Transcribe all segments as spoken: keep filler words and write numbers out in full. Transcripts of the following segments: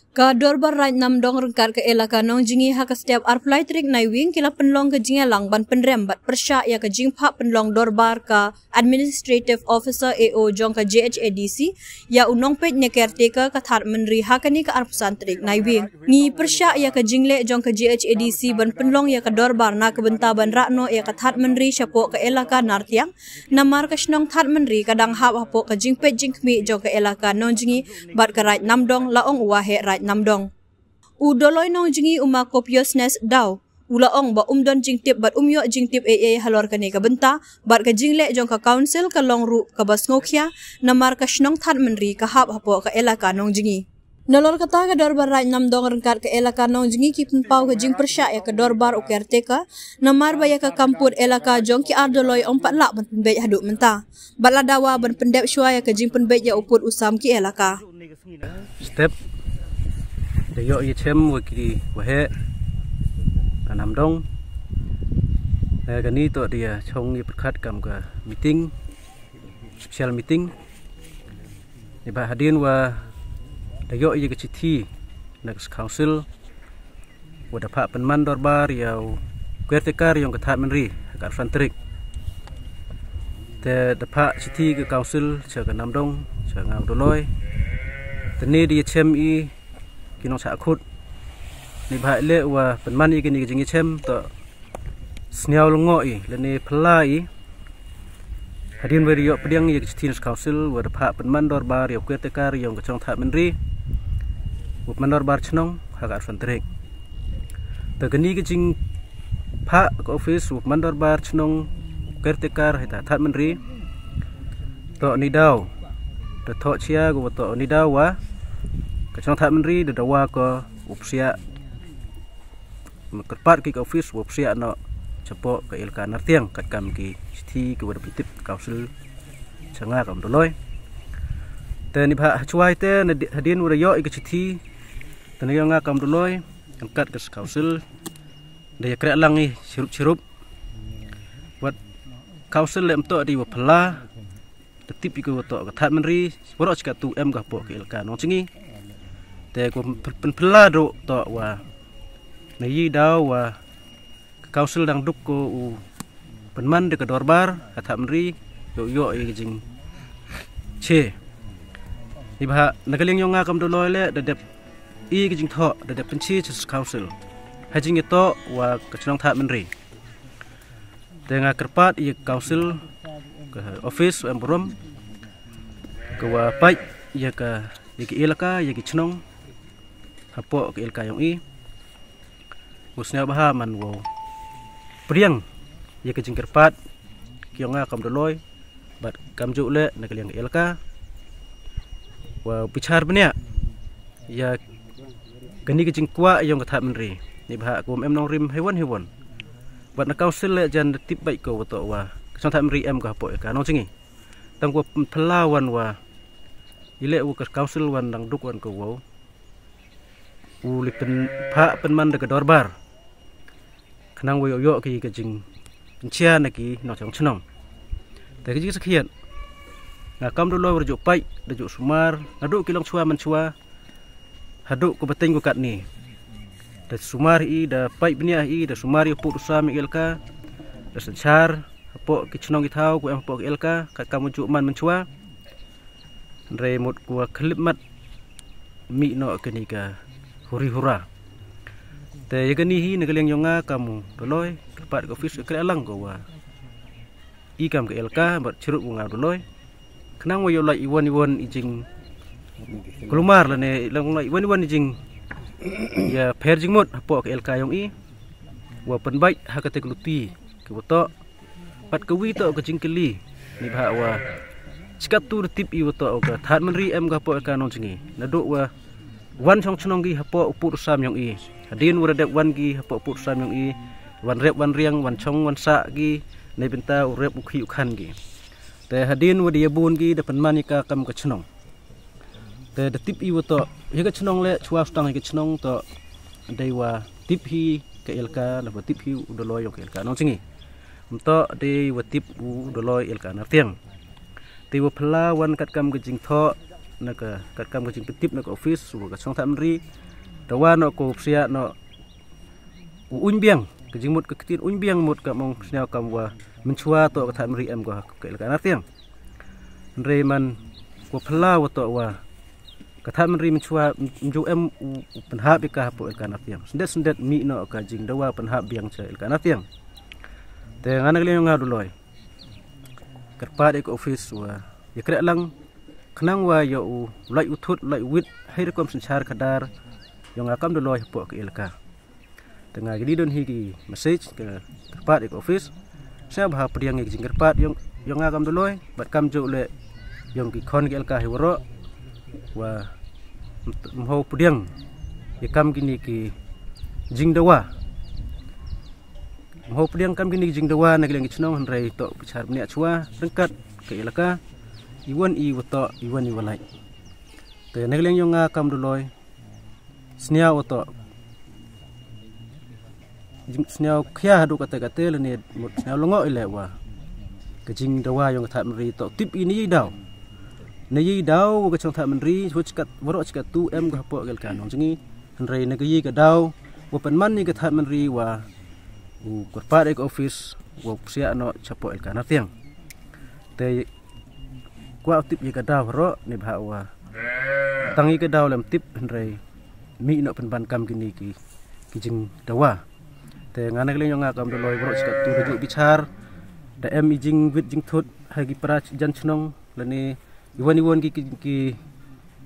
Ka Dorbar Raid Namdong ryngkat ka Elaka Nongjngi ha ka step arphew lai tarik Naiwieng ki la pynlong ka jingyalang ban pynrem bad pyrshah ïa ka jingphah pynlong dorbar ka Administrative Officer, A O jong ka J H A D C, ïa u nongpeit ne caretaker ka Thadmynri ha kane ka arphew san tarik Naiwieng. Ngi pyrshah ïa ka jingleh jong ka J H A D C ban pynlong ïa ka dorbar na ka bynta ban rah noh ïa ka Thadmynri shapoh ka Elaka Nartiang, namar ka shnong Thadmynri ka dang hap hapoh ka jingpeit jingkhmih jong ka Elaka Nongjngi bad ka Raid Namdong, la ong u waheh Raid Namdong. U Doloi Nongjngi u ma Copious Ness Daw u la ong ba um don jingtip bad um ïoh jingtip ei ei halor kane ka bynta, bad ka jingleh jong ka council ka long ruh kaba sngewkhia, namar ka shnong Thadmynri ka hap hapoh ka Elaka Nongjngi. Nalor kata, ka Dorbar Raid Namdong ryngkat ka Elaka Nongjngi ki pynpaw ka jingpyrshah ïa ka dorbar u caretaker, namar ba ïa ka kam pud Elaka jong ki ar Doloi ym pat lah ban pynbeit haduh mynta, bad la dawa ban pyndep shuwa ïa ka jingpynbeit ïa u pud u sam ki Elaka. Step da ïoh ïa chem wa ki waheh ka Namdong. Eh, kani toh da ïa chong ïa pyrkhat kam ka meeting, special meeting. Neibhah hadien wa da ïoh ïa ka chithi na ka council wa da phah pynman dorbar ïa u caretaker yong ka Thadmynri ha ka arphew san tarik. Te da phah chithi ka council cha ka Namdong, cha nga u Doloi. Te ni da ïa chem i ki nongshah khut. Neibhah leh wa pynman i kini ki jingïachem toh sniaw lyngngoh i lane phylla i. Hadien wa da ïoh pdiang ïa ka chithi na ka council wa da phah pynman dorbar ïa u caretaker yong ka chnong Thadmynri, wa pynman dorbar chnong ha ka arphew san tarik. Te kani ka jingphah ka office wa pynman dorbar chnong, caretaker ha Thadmynri, toh ni daw da thoh chia ka wa toh ni daw wa ka chnong Thadmynri da dawa ko u psiah, kyrpad ki ka office wa psiah noh chapoh ka Elaka Nartiang katkam ki chithi ki wa da pyntip ka council cha nga kam u Doloi. Te neibhah ha chwa i te, na di-, hadien wa da ïoh i ka chithi, te na yong nga kam u Doloi ryngkat ka council da ïa kreh lang i chirup chirup. Wat council leh ym toh da ïa wa phylla, da tip i ka wa toh ka Thadmynri, waroh chi katto em ka hapoh ka Elaka Nongjngi. Te ko pyn-, pynphylla doh toh wa na i daw wa ka council dang duk ko u pynman da ka dorbar ha Thadmynri, ïoh ïoh i ka jingche. Neibhah na ka liang yong nga kam u Doloi leh da dep i ka jingthoh, da dep pynche cha ka council ha jingïatoh wa ka chnong Thadmynri. Te nga kyrpad ïa ka council, ka office wa em burom, ka wa peit ïa ka, ïa ka Elaka, ïa ka chnong hapoh ka Elaka yong i. Wa sniawbha man wow pdiang ïa ka jingkyrpad ki yong nga kam u Doloi, bad kamjooh leh na ka liang ka Elaka, wa bichar bniah ïa kani ka jingkwah yong ka Thadmynri. Neibhah ka wa ym em nongrim heiwon heiwon. Bad na council leh jan da tip beit ko wa toh wa ka chnong Thadmynri em ka hapoh ka Elaka Nongjngi. Tang wa pynphylla wan wa i leh wa ka council wan dang duk wan ko wow u li pynphah pynman da ka dorbar, khnang wa ïoh ïoh ki ka jingpynchia na ki nongchong chnong. Te ka jingsakhiat, nga kam u Doloi wa da jooh peit, da jooh sumar naduh ki longchwa manchwa haduh ka bteng ka katni. Da sumar i, da peit bniah i, da sumar ïa u pud u sam ïa ka Elaka, da synshar hapoh ki chnong ki thaw ki wa em hapoh ka Elaka katkam wa jooh man manchwa. Hynrei mut ka wa khyllipmat mih noh kani ka huri hura. Te ïa kani hi na ka liang yong nga kam u Doloi, kyrpad ka office ka kreh lang ka wa i kam ka Elaka bad chirup wa nga u Doloi, khnang wa ïoh lait iwon iwon i jingkulmar lane ïoh lait iwon iwon i jing, ïa pher jingmut hapoh ka Elaka yong i, wa pynbeit ha kata ka luti ki wa toh. Bad ka wi toh ka jingkylli, neibhah wa chi katto da tip i wa toh ka Thadmynri em ka hapoh ka Elaka Nongjngi. Naduh wa wan chong chnong ki hapoh u pud u sam yong i. Hadien wa da dep wan ki hapoh u pud u sam yong i, wan rep wan riang, wan chong wan sah ki, neibynta u rep u khih u khan ki. Te hadien wa da ïabun ki da pynman ïa ka kam ka chnong. Te da tip i wa toh ïa ka chnong leh chwa sdang ïa ka chnong toh dei wa tip hi ka Elaka, na wa tip hi u Doloi yong ka Elaka Nongjngi. Ym toh dei wa tip u Doloi Elaka Nartiang. Te wa phylla wan katkam ka jingthoh na ka, katkam ka jingpyntip na ka office wa ka chong tha mynri, dawa noh ko psiah noh u uñ biang, ka jingmut ka ktien uñ biang mut ka mong sniaw kam wa mynchwa toh ka tha mynri em ko ha ka elaka Nartiang. Hynrei man ko phylla wa toh wa ka tha mynri mynchwa mynju em u, u pynhap i ka hapoh elaka Nartiang. Syndet syndet mih noh ka jingdawa pynhap biang cha elaka Nartiang. Te nga na ka liang yong nga Doloi kyrpad i ka office wa ya kreh lang khnang wa yow u lait u thut, lait u wit hei rukom synchar khadar yong nga kam Doloi hapoh ka elaka. Te nga kini don hi ki message ka kyrpad i ka office. Sniaw bha pdiang ya ki jingkyrpad yong, yong nga kam Doloi bad kamjooh le yong ki khon ki elaka hi waroh wa mho pdiang ya kam kini ki jingdawa. Mho pdiang kam kini ki jingdawa na ka liang ki chnong, hynrei toh bichar bniah chwa ryngkat ka elaka, iwan i wa toh, iwan i wa lait. Te na ka liang yong nga kam Doloi, sniaw wa toh, jing, sniaw khia haduh kate kate lane mut sniaw lyngngoh i le wa ka jingdawa yong ka tha mynri toh tip i na yei daw. Na yei daw wa ka chong tha mynri, wa chikat, waroh chikat tu em ko hapoh ka elaka Nongjngi. Hynrei na ka yei ka daw wa pynman i ka tha mynri wa u kyrpad i ka office wa psiah noh chapoh elaka Nartiang. Te kwah u tip ya ka daw roh ni bha wa tang ya ka daw lem tip, hynrei mih noh pynban kam kini ki, ki jingdawa. Te nga na ka liang yong nga kam Doloi waroh chikat tu da ju bichar, da em i jingwit jingthut ha ki para jan chnong lane iwan iwan ki, ki, ki,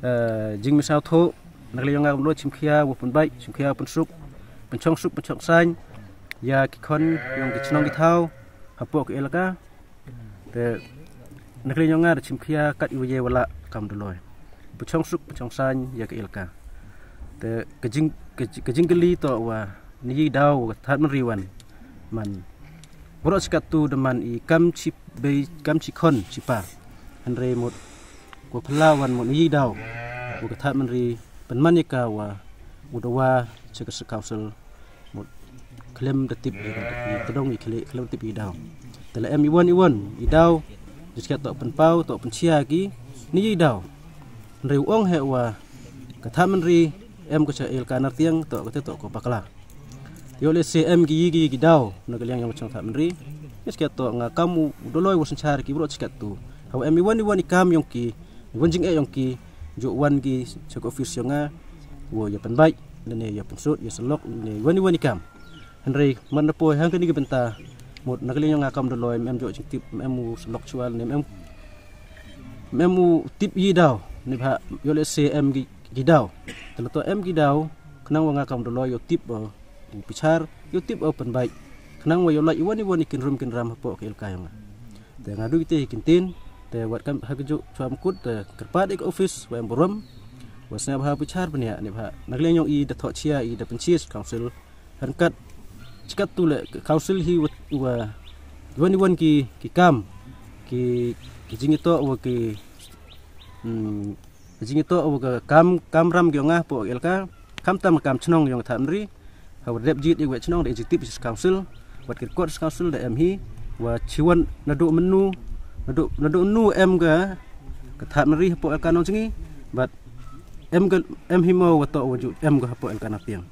eh, jingmynsñiawthooh. Na ka liang yong nga kam Doloi chimkhia wa pynbait, chimkhia wa pynsuk, pynchong suk, pynchong saiñ ya ki khon yong ki chnong ki thaw hapoh ka elaka. Te na ka liang yong nga da chimkhia kat i wa ye wa lah kam Doloi, pynchong suk pynchong saiñ ya ka elaka. Te ka jing, ka, ka jingkylli toh wa na yei daw wa ka tha mynri wan man waroh chikat tu da man i kam chi bei, kam chi khon chi pa. Hynrei mut ko phylla wan mut na yei daw wa ka tha mynri pynman ya ka wa u dawa cha ka City Council mut khlem da tip i ka, i tdong i khlem, khlem da tip i daw. Te la em iwan iwan i daw, jingchikat toh pynpaw, toh pynchia ki na yei daw. Hynrei u ong hi wa ka tha mynri em ko cha elaka Nartiang toh kate toh ko bakla. Yoh le se em ki yei ki, ki daw na ka liang yong ka chong tha mynri. Jingchikat toh nga kam u Doloi wa synchar ki waroh chikat tu. Hawa em iwan iwan i kam yong ki, iwan jingeh yong ki, ju wan ki cha ka office yong nga wa ya pynbait lane ya pynsut, ya syllok lane iwan iwan i kam. Hynrei man da poi hang kani ka bynta mut na ka liang yong nga kam Doloi em em ju jingtip, em em u syllok chwa lane em em, em em u tip yei daw ni bha yoh le se em ki, ki daw. Te la toh em ki daw khnang wa nga kam Doloi yow tip o u bichar, yow tip o pynbait khnang wa yow lait iwan iwan i kynrum kynram hapoh ka elaka yong nga. Te nga du kite hi ki ktien, te wat kam ha ka ju chwa mkut te kyrpad i ka office wa em burom wa sniaw bha bichar bniah ni bha na ka liang yong i da thoh chia i da pynchia City Council. Hynkat chikat tu le ka council hi wa, wa iwan iwan ki, ki kam ki, ki jingitoh wa ki, hmm, ki jingitoh wa ka kam, kam ram ki yong nga hapoh ka elaka, khamtam kam chnong yong ka tha mynri. Hawa dep jied i wa chnong da i jingtip City Council, wat ki kot City Council da em hi wa chiwan naduh mynnu, naduh, naduh mynnu em ka, ka tha mynri hapoh elaka Nongjngi, bad em ka, em hi mo wa toh wa ju em ka hapoh elaka Nartiang.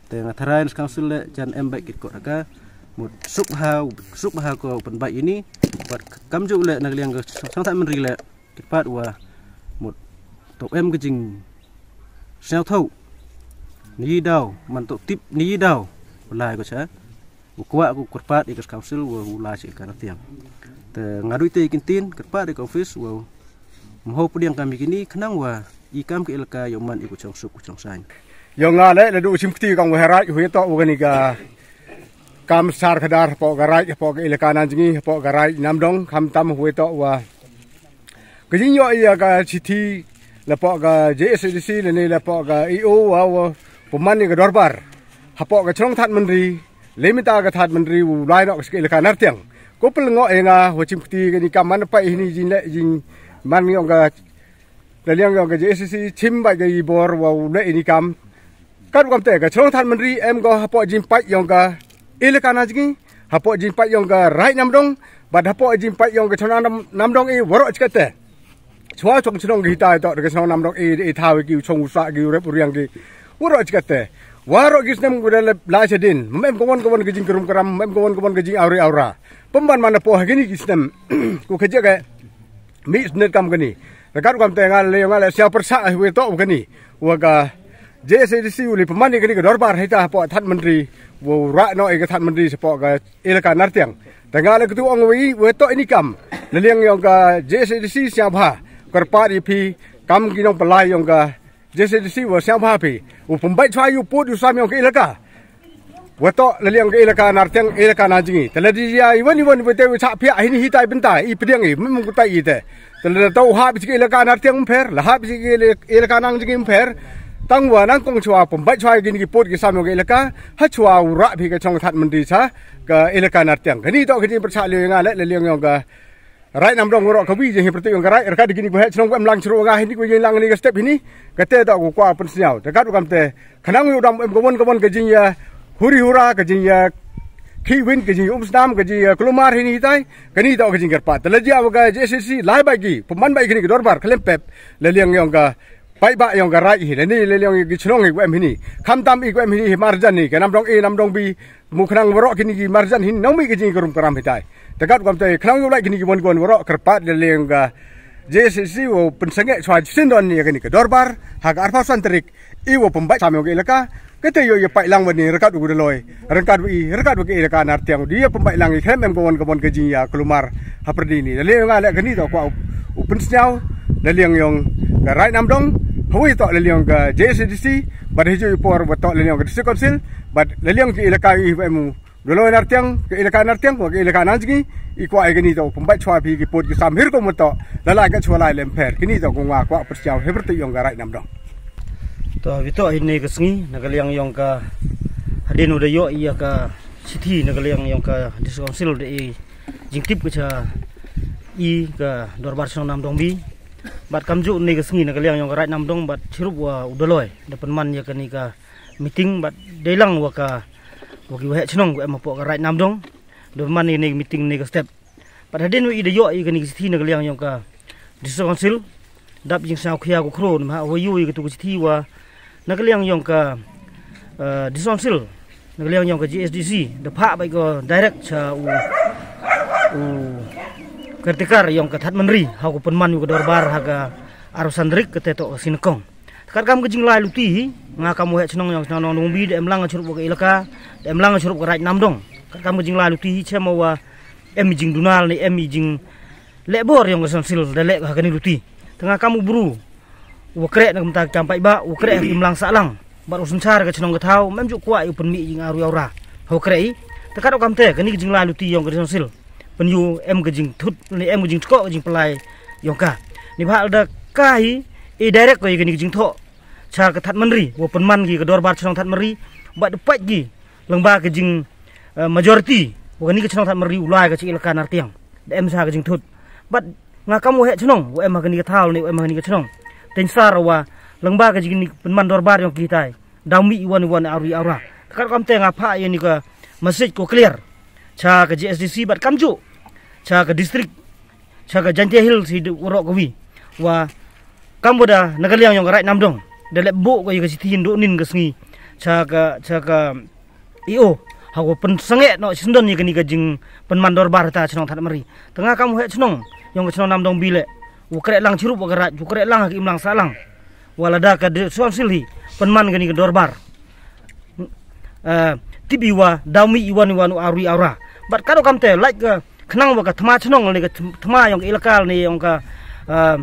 Te nga tharai na City Council le jan em bait ki kot ka mut suk bha, suk bha ko pynbait ini. Bad kamjooh le na ka liang ka chong tha mynri le kyrpad wa mut toh em ka jingsñiawthooh ni yei daw, man toh tip ni yei daw. Wa lai ko cha u kwah ko kyrpad i ka City Council wa u lai cha ka Nartiang. Te nga du ite i ki ktien kyrpad i ka office wa mho pdiang kam i kini khnang wa i kam ka elaka yow man i ku chong suk ku chong saiñ. Yong nga le, le du chim kti kong wa Heraj, hui toh wa kani ka kam synchar khadar hapoh ka Raij, hapoh ka elaka Nongjngi, hapoh ka Raij Namdong, khamtam hui toh wa ka jingyoh ya ka chithi la poh ka J S A D C lane la poh ka E O wa, wa pynman ya ka dorbar hapoh ka chnong tha mynri, le mynta ka tha mynri u lai noh ka elaka Nartiang. Ko pynlyngngoh ya nga wa chim kti kani kam man pait hini jingleh jingman yong ka, na liang yong ka J S A D C chim bait ka i bor wa u leh ini kam. Kat wa kam te ka chnong tha mynri em ko hapoh jingpait yong ka elaka Nongjngi, hapoh jingpait yong ka Raij Namdong, bad hapoh jingpait yong ka chnong Nam, Namdong i waroh chikat te. Chwa chong chnong ki hitai toh, da ka chnong Namdong i, i thaw ki u chong u sah ki u rep u riang ki. Waroh chikate. Waroh ki snem ku da lep lai chadien. Mem kawon kawon ka jingkarum karam, mem kawon kawon ka jingawri awra. Pynban man na poh ha kini ki snem. Ku khajia ka. Mi snem kam kani. Rakat kam te nga le, nga le siaw pyrsa hi we toh kani. Wa ka J S A D C u le pynman i kani ka dorbar hita poh Thad Mandri. Wa rah noh i ka Thad Mandri sa poh ka Elaka Nartiang. Te nga le katu ong wi, we toh ini kam. Laliang yong ka J S A D C siaw bha. Kyrpad i phi, kam ki nongpynlai yong ka J S A D C wa siaw bha phi. U pynbait chwa u pud u sam yong ka elaka. We toh laliang ka Elaka Nartiang, Elaka Nangjngi. Te lada ya i wan i wan we te we chah pia hini hitai bynta, i pdiang i, mem ku tai i te. Te lada toh hap i chi ka Elaka Nartiang ym pher, la hap i chi ka ele-, Elaka Nangjngi ym pher. Tang wa nang kong chwa pynbait chwa kini ki pud ki sam yong ka elaka. Ha chwa u rah phi ka chnong Thad Mandri cha ka Elaka Nartiang. Kani toh kini pyrchah le nga le, laliang yong ka Raid Namdong waroh kawi jinghi pyrtuit yong ka raid, rakat kini ku heh chnong ku em lang chru nga hini ku jinglang ni ka step hini, kate toh ku kwah pynsniaw. Te kat u kam te, khnang u dam em kawon kawon ka jingya huri hura, ka jingya khi win, ka jingya umsnam, ka jingya klumar hini hitai, kani toh ka jingkyrpad. Te la jia wa ka J S A D C, lai bai ki, pynman bai kini ka dorbar, khlem pep, laliang yong ka, paidbah yong ka raid hi, lani laliang yong ki chnong hi ku em hini. Khamtam i ku em hini, hi marjan hi, ka Namdong A, Namdong B, Mu khnang waroh kini ki marjan hin nongmih ka jingkarum karam hitai. Te kat kam te khnang u lai kini ki won ki won waroh kyrpad laliang ka J S A D C wa pynsangeh chwa chisindon ya kani ka dorbar, ha ka arphaw san tarik, i wa pynbait sam yong ka elaka, kate yoh ya pait lang wa ni rakat u Daloi, rakat wa i, rakat wa ka Elaka Nartiang, di ya pynbait lang i khlem em ka won ka won ka jingya klumar, ha pyrdi ni. Laliang nga le kani toh kwah u, u pynsniaw, laliang yong ka Raid Namdong, hawi toh laliang ka J S A D C, bad hijau i por wa toh laliang ka District Council, Bad laliang ki elaka i wa em u Daloi Nartiang, ki elaka Nartiang, wa ki elaka Nangjngi, i kwah i kani toh, pynbait chwa phi ki pud ki sam hir ko mo toh, la lai ka chwa lai lem pher, kini toh ko nga kwah pyrchah, he pyrtuit yong ka Raid Namdong. Toh, wi toh hini ka sngi, na ka liang yong ka, hadien u da yoh i ya ka chithi, na ka liang yong ka District Council da i jingtip ka cha i ka dorbar chnong Namdong B. Bad kamjooh hini ka sngi, na ka liang yong ka Raid Namdong, bad chirup wa u Daloi, da pynman ya kani ka meeting bad dei lang wa ka, wa ki waheh chnong wa em hapoh ka Raid Namdong. Da man ini meeting ini ka step. Bad hadien wa i da yoh i kani ka chithi na ka liang yong ka District Council. Dap jingsngewkhia ko khro ni ma wa yoh i katu ka chithi wa na ka liang yong ka, eh, District Council. Na ka liang yong ka J S D C. Da phah bai ko direct cha u, u caretaker yong ka Thadmynri. Ha ko pynman u ka dorbar ha ka arphaw san tarik kate toh ka Sngi Nyngkong. Kat kam ka jinglai luti hi, nga kam waheh chnong yong chnong Nongbi, da em lang chirup wa ka elaka, da em lang chirup ka Raid Namdong. Kat kam ka jinglai luti hi, chem wa em i jingduna ne em i jingleh bor yong ka District Council, da leh ha kani luti. Te nga kam u bru, wa kreh na ka bynta ka kam paidbah, wa kreh ha ka imlang sahlang. Bad u synchar ka chnong ka thaw, mem ju kwah i u pynmih jingarui aura. Ha wa kreh i, te kat kam te, kani ka jinglai luti yong ka District Council. Pynyu em ka jingthut, ne em ka jingtkoh, ka jingpynlai yong ka. Neibhah lada ka hi, i direct ko ya kani ka jingthoh cha ka Thadmynri, wa pynman ki ka dorbar chnong Thadmynri, bad da pait ki, lyngba ka jing, eh, majority, wa kani ka chnong Thadmynri u lai ka chi elaka Nartiang. Da em sa ka jingthut. Bad nga kam waheh chnong, wa em ha kani ka thaw ne, wa em ha kani ka chnong. Teiñ sar wa, lyngba ka jing ni pynman dorbar yong ki tai. Daw mih i wan i wan arui aura. Kat kam te nga phah ya ni ka message ko clear. Cha ka J S D C bad kamjooh. Cha ka district. Cha ka Jaintia Hills hi waroh kawi. Wa kam wa da na ka liang yong ka Raid Namdong. Da leh buh ko ya ka chithi yndu nin ka sngi. Cha ka, cha ka E O. Ha ko pynsangeh noh chisindon ya kani ka jingpynman dorbar ta chnong Thadmynri. Te nga kam waheh chnong. Yong ka chnong Namdong B le. Wa kreh lang chirup wa ka raid, wa kreh lang ha ka imlang sahlang. Wa lada ka District Council hi, pynman kani ka dorbar. Eh, tip i wa, daw mih i wan i wan u arui aura. Bad kat kam te, like ka, khnang wa ka thma chnong ne ka thm-, thma yong ka elaka ne yong ka, eh,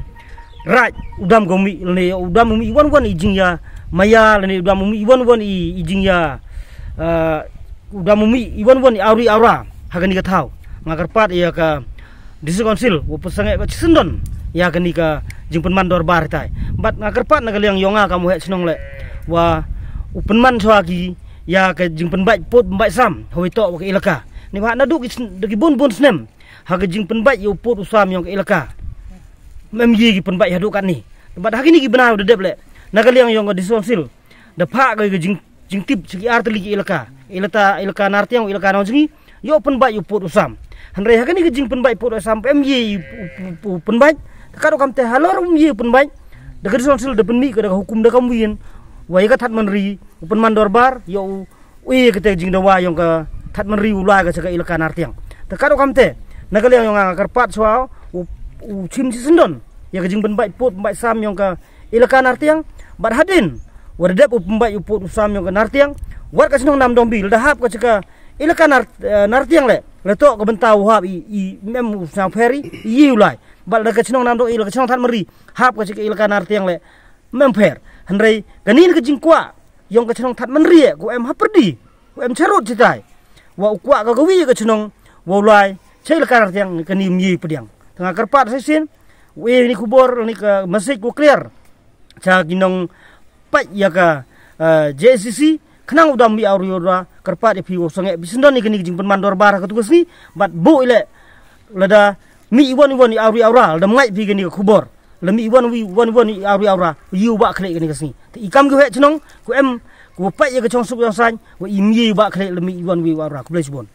raid, u dam ko mih ne, u dam mih i wan wan i jingya maya ne, u dam mih i wan wan i, i jingya, eh, u dam mih i wan wan i arui aura. Ha kani ka thaw. Nga kyrpad ya ka District Council, wa pynsangeh wa chisindon, ya kani ka jingpynman dorbar tai. Bad nga kyrpad na ka liang yong nga kam waheh chnong le, wa u pynman chwa ki, ya ka jingpynbait pud pynbait sam, hawi toh wa ka elaka. Neibhah na du ki sn-, da ki bun bun snem, ha ka jingpynbait ya u pud u sam yong ka elaka. Mem ye ki pynbait haduh kat ni. Bad ha kini ki bnai wa da dep le, na ka liang yong ka District Council, da phah ka ka jing, jingtip cha ki artylli ki elaka. Elaka, elaka Nartiang, elaka Nongjngi, yoh pynbait yoh pud u sam. Hynrei ha kani ka jingpynbait pud u sam, em ye u, u, u, u pynbait, Te katwa kamte halor um ye u pynbait, da ka District Council da pynmih ka da ka hukum da kam win, wa ya ka Thadmynri u pynman dorbar yow u, u ye kate ka jingdawa yong ka Thadmynri u lai ka cha ka Elaka Nartiang. Te katwa kamte, na ka liang yong nga kyrpad chwa u, u chim chisyndon ya ka jingpynbait pud pynbait sam yong ka Elaka Nartiang, bad hadien wa da dep u pynbait u pud u sam yong ka Nartiang, wat ka chnong Namdong Bill da hap ka cha ka Elaka Nar-, eh, Nartiang le, le toh ka bynta u hap i, i mem u sñiaw pher i, i ye u lai. Bad da ka chnong Namdong Bill, ka chnong Thadmynri, hap ka cha ka Elaka Nartiang le, mem pher. Hynrei kani ka jingkwah yong ka chnong Thadmynri e, ku em hapyrdi, ku em charud chitai, wa u kwah ka kawi ka chnong wa u lai cha Elaka Nartiang, kani um ye pdiang. Te nga kyrpad sa sien, u e ni khubor ni ka message ku clear cha ki nongpait ya ka, eh, J S D C, khnang u dam mih awri awra, kyrpad ya phi wow sangeh phi syndon ya kani ka jingpynman dorbar ha katu ka sngi, bad booh i le, lada mih iwon iwon i awri awra, lada mih phi kani ka khubor, lada mih iwon wi, iwon iwon i awri awra, u ye u bah khlieh kani ka sngi. Te i kam ki waheh chnong, ku em, ku pait ya ka chongsuk chongsaiñ, wa i ye u bah khlieh lada mih iwon wi awra. Khublei chibun.